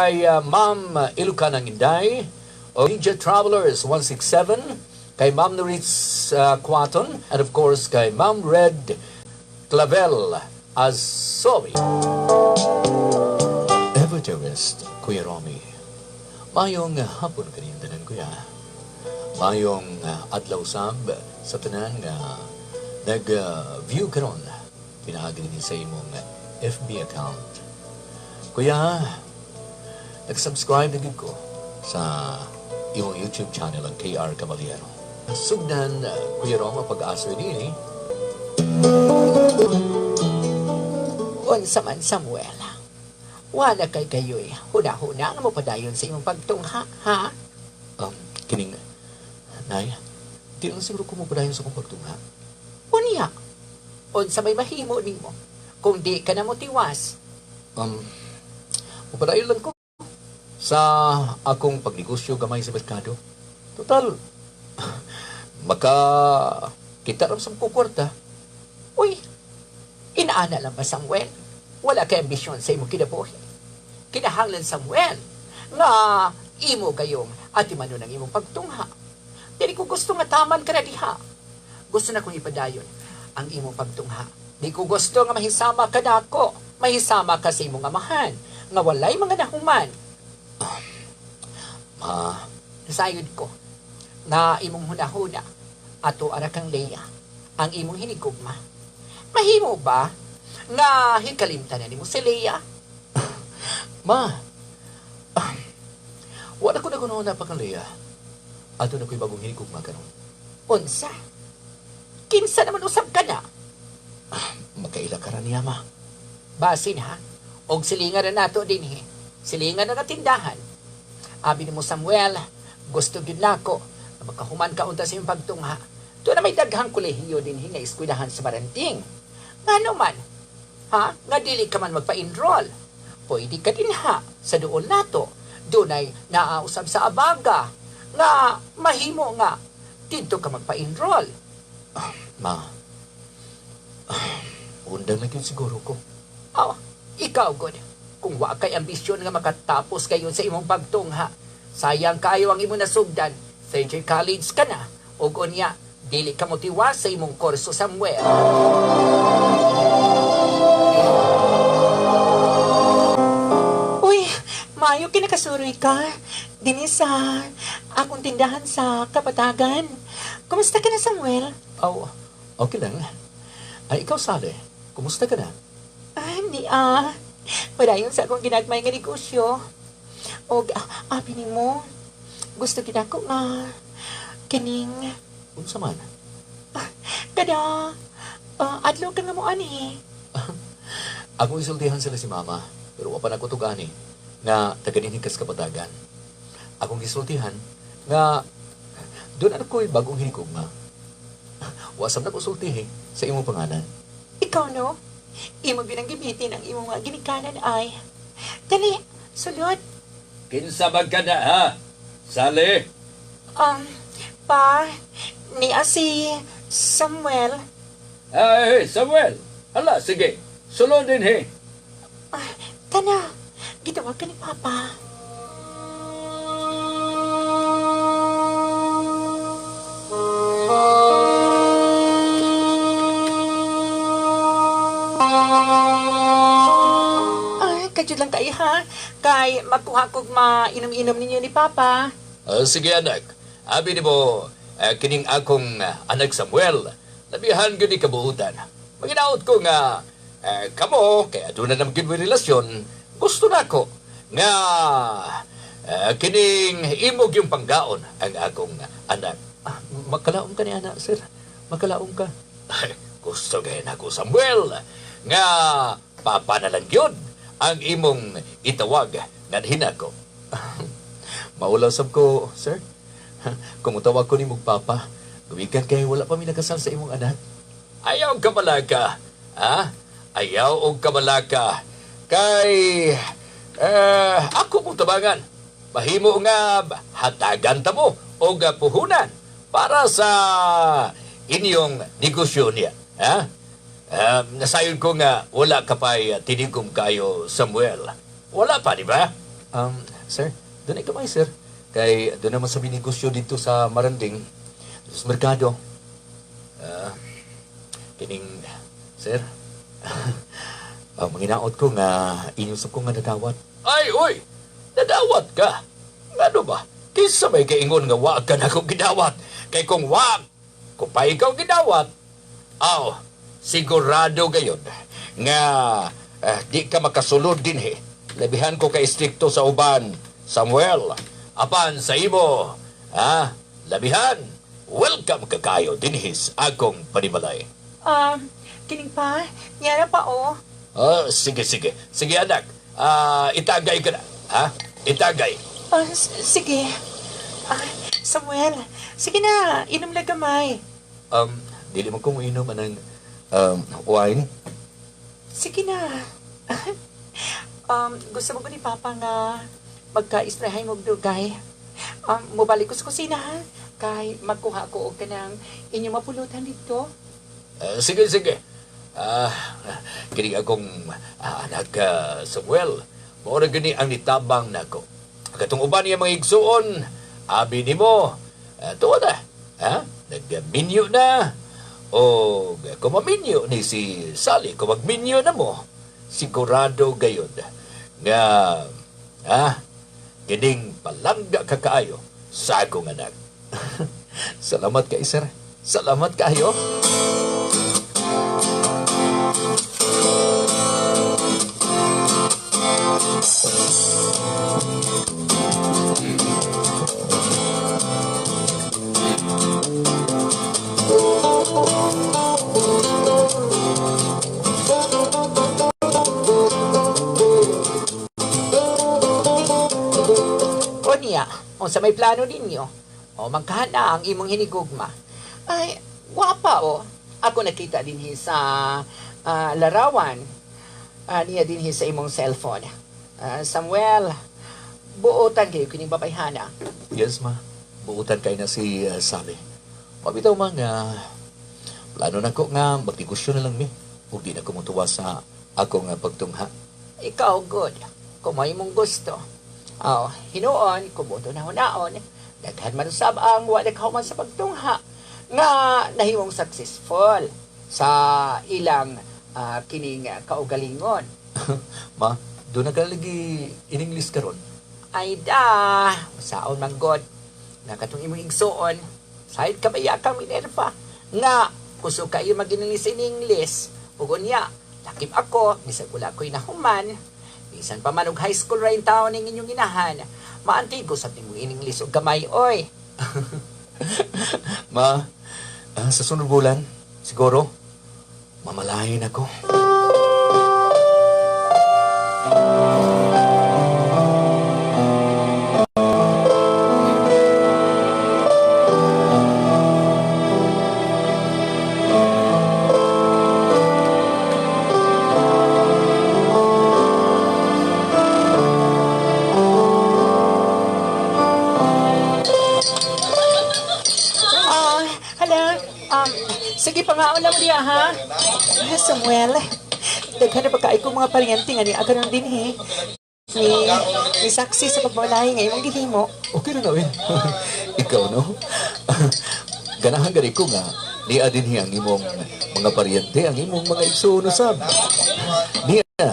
Kay Ma'am Ilukanang Inday, o Ninja Travelers 167, kay Ma'am Noritz Quaton, and of course kay Ma'am Red Clavel Asobi. Ever dearest, Kuya Romy, mayong hapon kaniyong tanan, Kuya. Mayong adlaw sab sa tanan nga nag-view karon pinaagi din sa imong FB account. Kuya, nag-subscribe na gid ko sa imong YouTube channel, ang KR Caballero. Sugdan, Kuya Roma, pag-aso ni Unsa man, Samuel? Wala kay kayo'y huna-huna nga mo padayon sa imong pagtungha, ha? Kining, Nay, di lang siguro ko mo padayon sa akong pagtungha. Unya, unsa may mahimo nimo kung di ka na mo tiwas? Mupadayon lang ko sa akong pagnegosyo gamay sa merkado. Total, maka kita ram sa kwarta. Uy, inaana lang ba, Samuel? Wala kay ambisyon sa imong kinabuhi. Kinahanglan, Samuel, nga imo gayong atimanon ang imong pagtungha. Dili ko gusto nga taman ka na diha. Gusto na kong ipadayon ang imong pagtungha. Di ko gusto nga mahisama ka nako. Mahisama ka sa imong amahan, nga walay mga nahuman. Ma, Nasayod ko nga imong hunahuna ato ara kang Leia, ang imong hinigugma. Mahimo ba nga hikalimtan na nimo si Leia? Ma, wala ko na kuno na pa kang Leia. Ato na ko'y bagong hinigugma karon. Unsa? Kinsa naman usab ka na? Makaila ka ra niya, ma. Basin ha, og silingan na nato dinhi. Silingan na nga tindahan. Abi nimo, Samuel, gusto gyud nako nga makahuman ka unta sa imong pagtungha. Doon na may daghang kolehiyo dinhi nga eskwelahan sa Maranting. Ngano man? Ha? Nga dili ka man magpa-enroll. Pwede ka din ha sa duol nato. Dunay naausab sa abaga nga mahimo nga didto ka magpa-enroll. Ma, undang na gyud siguro ko. Oh, ikaw god. Kung wa kay ambisyon nga makatapos kayon sa imong pagtungha, sayang kaayo ang imong nasugdan. Third year college ka na. Ug unya, dili ka motiwas sa imong kurso, Samuel. Uy, mayo kinakasuroy ka. Dinhi sa akong tindahan sa Kapatagan. Kumusta ka na, Samuel? Oh, okay lang. Ay, ikaw, Sale, kumusta ka na? Ah, hindi ah. Padayon sa akong ginagmay nga negosyo. Og abi nimo, gusto gid ako nga kining Unsa man? Kada adlaw ka nga mo ani. Akong isultihan sila si Mama, pero wa pa nako tugani nga taga dinhi kas Kapatagan. Akong gisultihan nga doon ano ko'y bagong hinigugma. Wa sab nako sultihi sa imong pangalan. Ikaw no, imo ginang gamitin ang imong mga ginikanan ay. Dali, sulod. Kinsa man ka na, ha? Sali? Pa, ni si Samuel. Ay, Samuel. Hala, sige. Sulod din, he. Ah, tana, gitawag ka ni Papa. Ay, kadyod lang kayo ha. Kay makuha kog mainom-inom ninyo ni Papa. Sige anak, abi nimo kining akong anak Samuel, labihan gyud ni kabuutan. Maginaot ko nga kamo kay aduna na gyud relasyon, gusto nako nga kining imog yung panggaon ang akong anak. Ah, makalaom ka ni anak, sir. Makalaom ka. Ay, gusto gay nako, Samuel, nga papa na lang gyud ang imong itawag nganhi nako. Maulaw sab ko, sir. Kung mutawag ko ni mong papa, gumikan kay wala pa mi nakasal sa imong anak. Ayaw og kabalaka. Ha? Ayaw og kabalaka. Kay ako mong tabangan. Mahimo nga hatagan ta mo og puhunan para sa inyong negosyo niya. Ha? Nasayod ko nga wala ka pa'y tinigom kayo, Samuel. Wala pa, di ba? Sir, doon ay kamay, sir. Kay doon naman sa binegosyo dito sa Maranding, sa merkado. Kining, sir, manginaot ko nga inyong sa ko nga nadawat. Ay, oy! Nadawat ka? Ngano ba? Kinsa may kaingon nga wa ka na akong gidawat? Kay kung wa ko pa ikaw gidawat, aw, sigurado gayon nga di ka makasulod din he. Labihan ko ka istrikto sa uban, Samuel. Apan sa imo, ha? Labihan, welcome ka kayo dinhi sa akong panimalay. Kining pa, niyara pa oh. Sige, sige. Sige, anak. Itagay ka na. Ha? Itagay. Sige. Samuel, sige na, inom na gamay. Dili mo kong inom anang wine. Sige na. Gusto mo ko ni Papa nga magka-isprehay mo dugay. Mobalik ko sa kusina ha. Kay magkuha ko og kanang inyong mapulutan dito. Sige, sige. Kini akong anak, Samuel. Mao ra gani ang nitabang nako. Katong uban niya mga igsuon, abi nimo, tuwa na. Ha? Nagminyo na. O kung maminyo ni si Sally, kung magminyo na mo, sigurado gayon nga kining palangga ka kaayo sa akong anak. Salamat kay sir. Salamat kaayo. O niya, unsa may plano ninyo? O magkahana ang imong hinigugma. Ay, gwapa o. Ako nakita dinhi sa larawan. Niya dinhi sa imong cellphone. Samuel, buotan kayo kining babayhana. Yes, ma. Buotan kayo na si Sally. Mabitaw ma nga plano na ko nga magnegosyo na lang mi. Ug di na ko motuwa sa akong pagtungha. Ikaw, good. Kung may mong gusto. Oh, hinuon, kubuto na hunaon, daghan man usab ang wala kahuman sa pagtungha nga nahimong successful sa ilang kining kaugalingon. Ma, doon na ka lagi in English karon. Ay da, saon man god, nga katong imong igsuon, sahit ka baya kang Minerva, nga kusog kayo mag-English in English. Ug unya, lakip ako, bisag wala ko'y nahuman, bisan pa man og high school ra in taon ning inyong inahan, maantigo sa imong in English og gamay oy. Ma, sa sunod bulan, siguro, mamalahin ako. Hala, sige pangaon lang mo diya, ha? Samuel, daghan na pagkaay ko mga paryente nga ni aga din he. Ni saksi sa pagbalay nga imong gihimo. Okay na gawin. Ikaw, no? Ganahan gani ko nga, niya din hi ang imong mga paryente, ang imong mga igsuon usab. Niya.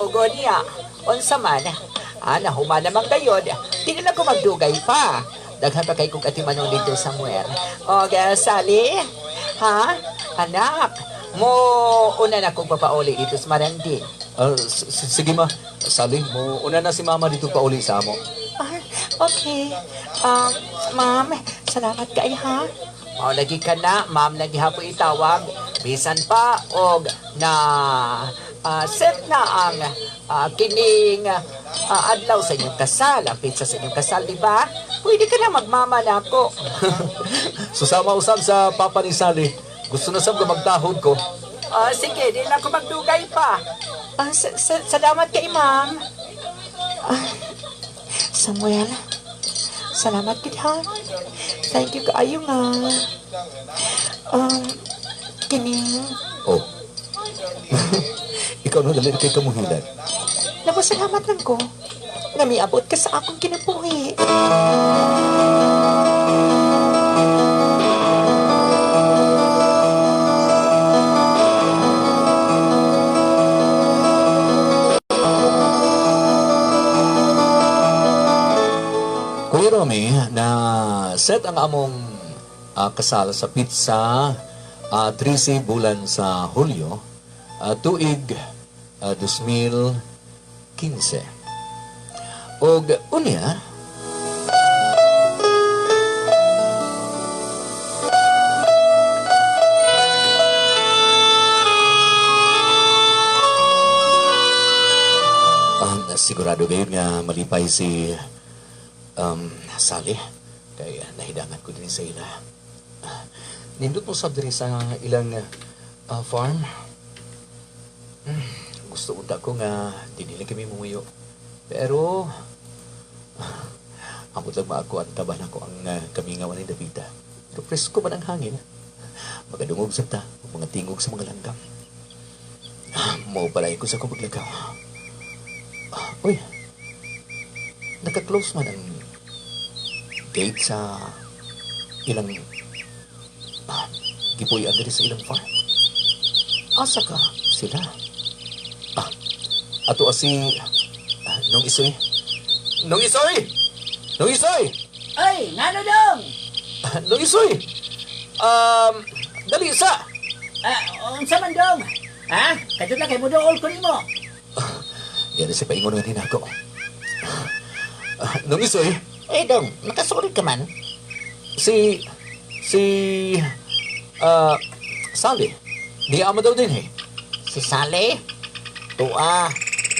Ogo niya, unsa man, nahuma naman gayon, di na lang ko magdugay pa. Daghan pa kay kong katimanon dito, Samuel. O, Sally, ha? Anak, mo una na kong papauli dito sa Maranding. Sige ma, Sally, mo una na si mama dito pauli sa amo. Okay. Ma'am, salamat kay ha. Mao lagi ka na, ma'am, lagi ha po itawag. Bisan pa og na set na ang kining adlaw sa inyong kasal, ang pizza sa inyong kasal, di ba? Pwede ka na magmama na ako. Susama usab sa papa ni Sally. Gusto na sab nga magtahod ko. Sige, di lang ko magdugay pa. Salamat kay ma'am. Samuel, salamat gid ha. Thank you kaayo nga. Kining. Oh. Ikaw no, dali kay kamuhilan. Nabo, salamat lang ko. Nga miabot ka sa akong kinabuhi. Kuya Romy, na set ang among kasal sa pizza 13 bulan sa Hulyo, tuig 2015. Og unya, sigurado gayon nga malipay si Sally, kay nahidangan ko din sa ila. Nindot mo sab diri sa ilang farm. Gusto unta ko nga dinili kami mumuyo. Pero amot lang maako ang taban ako ang kamingawan ni Davida. Pero presko man ang hangin. Magadungog sa ta, mga tingog sa mga langgam. Mo palay ko sa akong paglakaw. Uy, naka-close man ang gate sa ilang gipuy-an diri sa ilang farm. Asa ka sila? Ato asi Nong Isoy. Nong Isoy! Nong Isoy! Ay, ngano dong? Nong Isoy! Dali sa! Unsa man dong? Ha? Kadto lang kay moduol ko nimo. Yan si paingon nga ninako. Nong Isoy? Eh dong, makasuri ka man. Si Sally. Niya ama daw din eh. Si Sally? Tua,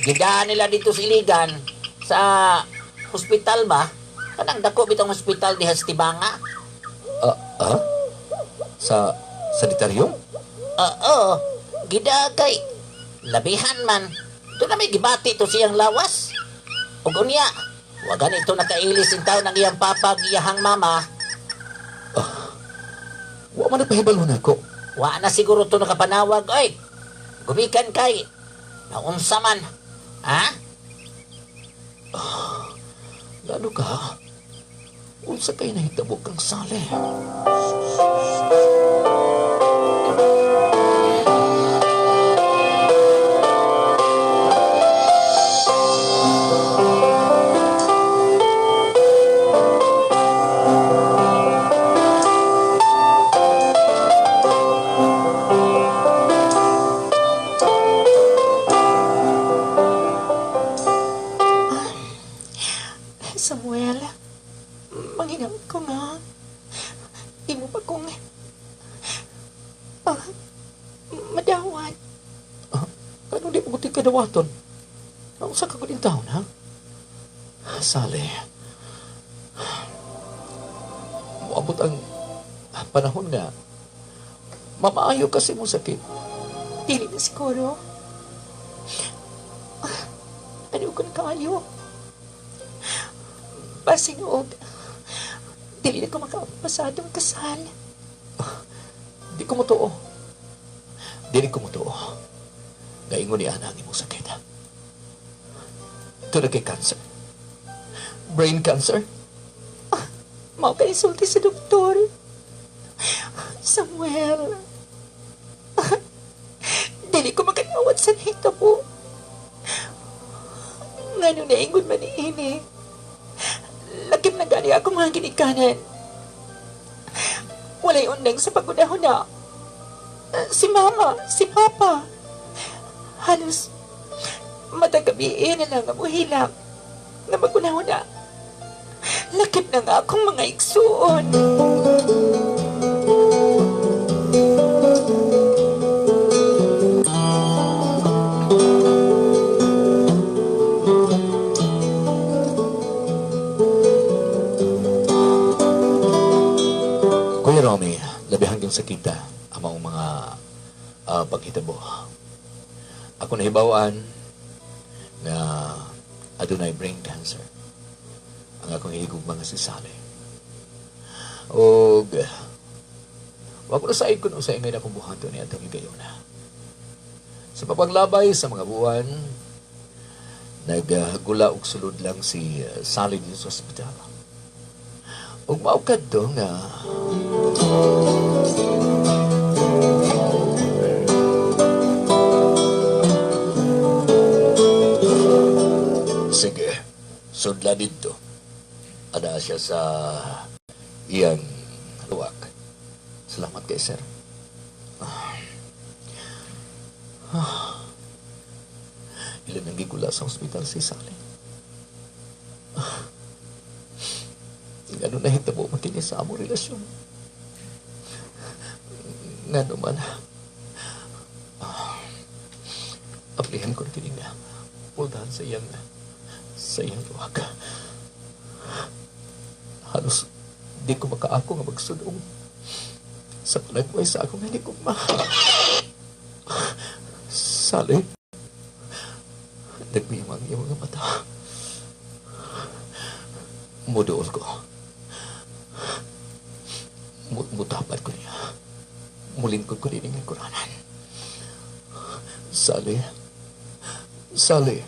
gidaan nila dito sa Iligan. Sa hospital ba? Kanang dako bitong hospital diha sa Tibanga. Sa sanitarium? Oo, gida kay labihan man. Doon na may gibati to siyang lawas. Ug unya, wa ganito nakailis in taon ang iyang papa ug iyahang mama. Wa man nagpahibalo nako. Wa na siguro to nakapanawag oy. Gumikan kay naunsa man. Ha? Lalo ka. Unsa kay nahitabo kang Sally? Samuel, manginang ko nga. Imo pa kong madawat. Ano di mo ka dawaton? Nausa ka gud taon, ha? Sally, moabot ang panahon nga mamaayo kasi mo sakit. Dili na siguro. Ano ko na kaayo? Basin og dili na ko makapasadong kasal. Di ko motoo. Dili ko motoo. Gaingon ni Ana ang imong sakit. Ito na kay cancer. Brain cancer. Mao ka insulti sa doktor. Samuel. Dili ko makadawat sa nahitabo. Ngano naingon man ni ini. Lakip na gani ako mga ginikanan. Walay undang sa pagunahon na. Si mama, si papa. Halos matagabiin na lang ang muhilak na magunahon na. Lakip na nga akong mga igsuon. Kuya Romy, labihan yung sakita ang mga paghitabo. Ako nahibawaan na adunay brain cancer ang akong higog mga si Sally. Og wa ko na sa ikon sa ingay na akong buhaton ni atong higayona. Sa papaglabay sa mga buwan, Naghagula og sulod lang si Sally dito sa ospital. Ug mao kadto nga sige, sudla dito. Ada siya sa iyang luwak. Salamat kay sir. Ilan ang gigula sa ospital si Sally. Ngano nahitabo man kini sa among relasyon. Ngano man. Aplihan ko na kini nga puldahan sa iyang luwak. Halos di ko makaako nga magsulong sa panagway sa akong hinigugma. Sally, nagmimang iyong mga mata. Muduol ko. Mutapat ko niya. Mulingkod ko din ang kuranan. Sally. Sally.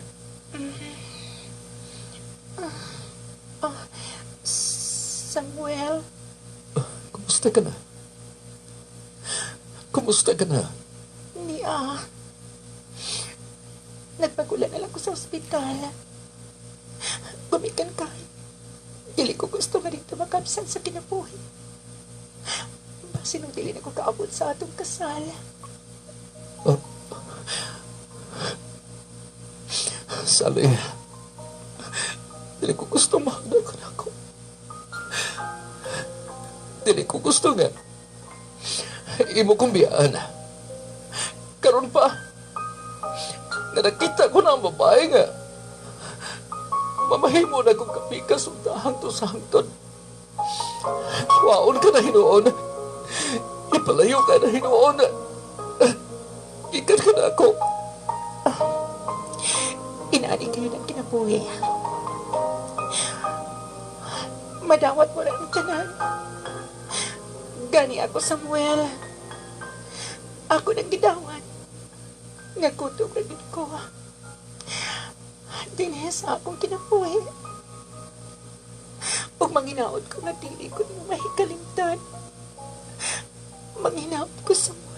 Samuel. Kumusta ka na? Kumusta ka na? Niya. Nagpagula na lang ko sa ospital. Gumikan ka. Dili ko gusto nga dito makabsan sa kinabuhi. Basin nung dili na ko kaabot sa atong kasal. Oh. Sally, dili ko gusto mahadlok ka na ako. Dili ko gusto nga imo kong biyaan. Karon pa, nga nakita ko na ang babae nga mamahimo na kong kapikas ug hangtod sa hangtod. Kuwaon ka na hinuon. Ipalayo ka na hinuon. Ikan ka na ako. Inaani kayo ng kinabuhi. Madawat mo na ang tanan. Gani ako, Samuel. Ako nang gidawat. Nga kutob na gid ko. Dinhi sa akong kinabuhi. Ug manginaot ko nga dili ko nimo mahikalimtan. Manginaot ko, Samuel.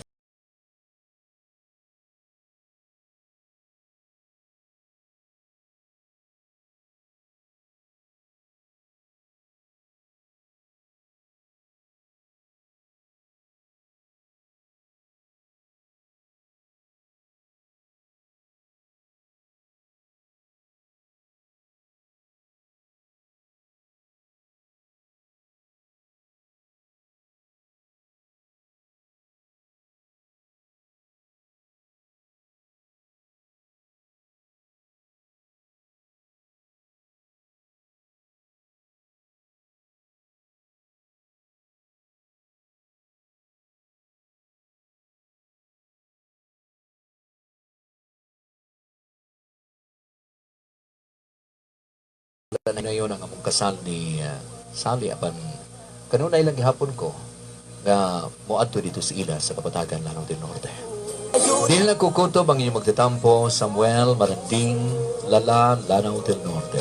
Na ngayon ang among kasal ni Sally apan kanunay lang gihapon ko nga moadto dito sa ila sa Kapatagan, Lanao del Norte. Dili na kukutob ang inyong magtatampo, Samuel Maranding, Lala, Lanao del Norte.